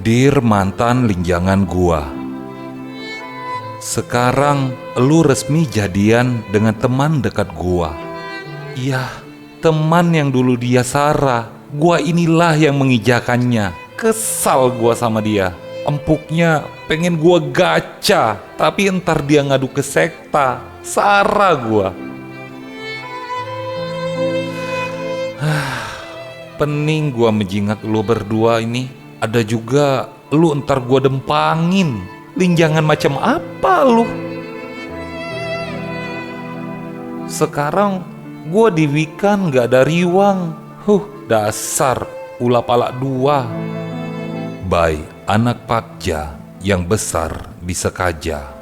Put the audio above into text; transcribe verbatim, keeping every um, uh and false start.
Dir mantan linjangan gua. Sekarang lu resmi jadian dengan teman dekat gua. Yah, teman yang dulu dia sara, gua inilah yang mengijakannya. Kesal gua sama dia. Empuknya pengen gua gaca, tapi entar dia ngadu ke sekta. Sara gua. Pening gua menjingak lu berdua ini. Ada juga lu entar gua dempangin. Linjangan macam apa lu? Sekarang gua diwikan gak ada riwang. Huh, dasar ulah palak dua. Bai, anak pakja yang besar di Sekaja.